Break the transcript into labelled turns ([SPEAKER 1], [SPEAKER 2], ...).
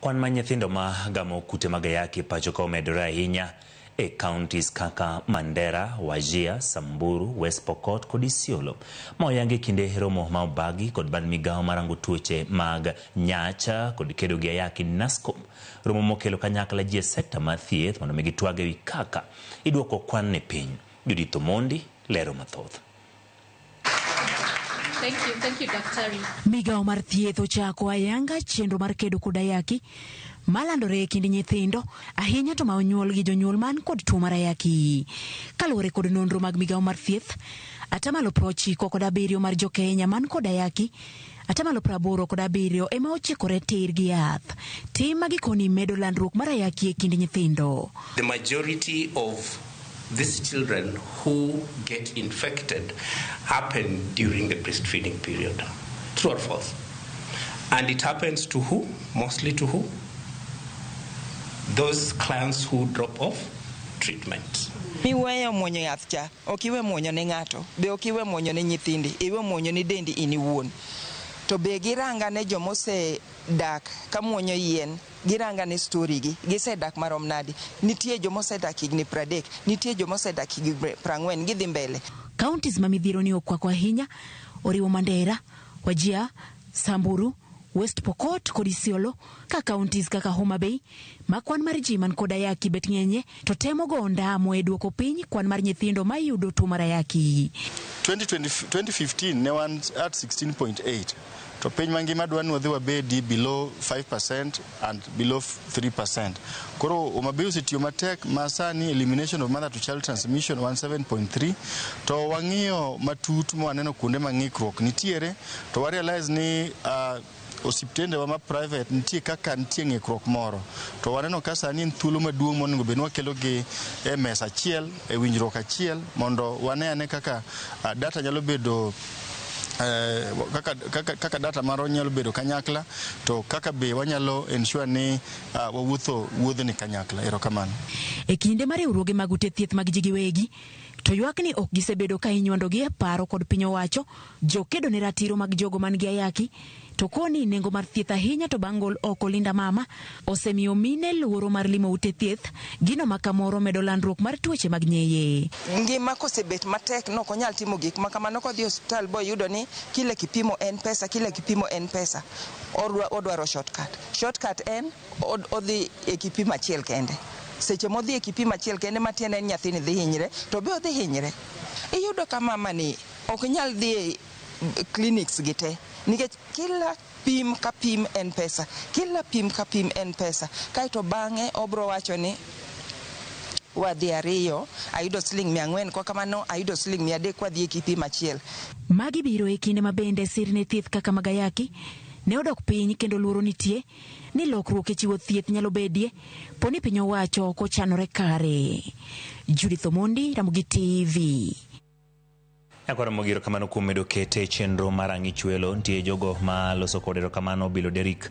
[SPEAKER 1] Kwan mar nyithindo ma gamo kute mag ayaki e pacho ka omedore ahinya e counties kaka Mandera, Wajir, Samburu, West Pokot kod Isiolo. Ma oyangi e kinde romo ma obagi kod bad migawo marango tuoche mag nyach kod kedo gi ayaki NASCOM. Romo mokelo kanyakla ji e sekta mar thieth mondo mi gitwag ewi kaka iduoko kwan ni piny. Judith Omondi lero mathoth.
[SPEAKER 2] Thank you, Daktari.
[SPEAKER 3] Migawo mar thieth ochako ayanga chenro mar kedo kod ayaki malandore e kind nyithindo ahinya to ma onyuol gi jonyuol man kod tuo mar ayaki. Kaluwore kod nonro mag migawo mar thieth, 97% mar jokenya man kod ayaki 87% ema ochikore tir gi yath. Tim ma gikoni medo landruok mar ayaki e kind nyithindo.
[SPEAKER 4] The majority of these children who get infected happen during the breastfeeding period. True or false? And it happens to who? Mostly to who? Those clients who drop off treatment.
[SPEAKER 5] Miweyo muonyo yath cha, ok iwe muonyo ne ng'ato, be ok iwe muonyo ne nyithindi, iwe muonyo ni dendi in iwuon. To be giranga ne jomosedak ka muonyo yien, giranga ne story gi, gisedak marom nadi. Nitie jomosedak higni 30, nitie jomosedak higni 40, gidhi mbele.
[SPEAKER 3] Counties ma midhiero ni okwako ahinya oriwo Mandera, Wajir, Samburu, West Pokot kod Isiolo ka counties kaka Homa Bay ma kwan mar ji man kod ayaki bet ng'enye to temo go ondamo e duoko piny kwan mar nyithindo ma yudo tuo mar ayaki.
[SPEAKER 6] 2020, 2015 ne wan at 16.8 to piny mangima dwa ni wadhi wabedi below 5% and below 3%. Koro Homa Bay osetiyo matek ma sani elimination of mother to child transmission wan 7.3 to wang'iyo matut ma waneno kuonde ma ng'ikruok nitiere to wa realize ni osiptendewa ma private nitie kaka nitie ng'ikruok moro to waneno ka sani en thuolo maduong' monego bed ni wakelo gi e mesa achiel e winjruok achiel mondo wane ane kaka data nyalo bedo kaka data marwa nyalo bedo kanyakla to kaka be wanyalo ensure ni wawuotho wuodhni kanyakla. Erokamano.
[SPEAKER 3] E kinde ma riwruoge mag ute thieth mag ji giwegi to ywak ni ok gisebedo ka inywandogi e paro kod piny owacho jokedo ne ratiro mag jogo man gi ayaki to koni nengo mar thieth ahinya to bang' gol oko Linda Mama osemiyo mine luoro mar limo ute thieth gino ma kamoro medo landruok mar tuoche mag nyeye.
[SPEAKER 5] Ngima kosebet matek nok onyal timo gik ma kamano kodhi e osiptal boyudo ni kila kipimo en pesa, kila kipimo en pesa. Odwaro shortcut. Shortcut en odhi e kipimo achiel kende. Seche modhi e kipimo achiel kende matiende en nyathini dhi hinyre, to be odhi hinyre. Iyudo ka mama ni ok nyal dhi e clinics gi te nikech kila pim ka pim en pesa, kila pim ka pim en pesa. Kaeto bang'e obro wacho ni wadhi ariyo, ayudo siling 400, kwa kamano ayudo siling 300 kwadhi e kipimo achiel.
[SPEAKER 3] Magi biro e kinde ma bende sirne thieth kaka mag ayaki ne odok piny kendo luoro nitie ni lokruok e chiwo thieth nyalo bedie poni piny owacho ok ochanore kare. Judith Omondi, Ramogi TV.
[SPEAKER 1] Nyakwara Ramogi, erokamano kuom medo kete e chenro mar Ang'i Chwelo. Nitie jogo ma loso kod erokamano Bilo Derrick.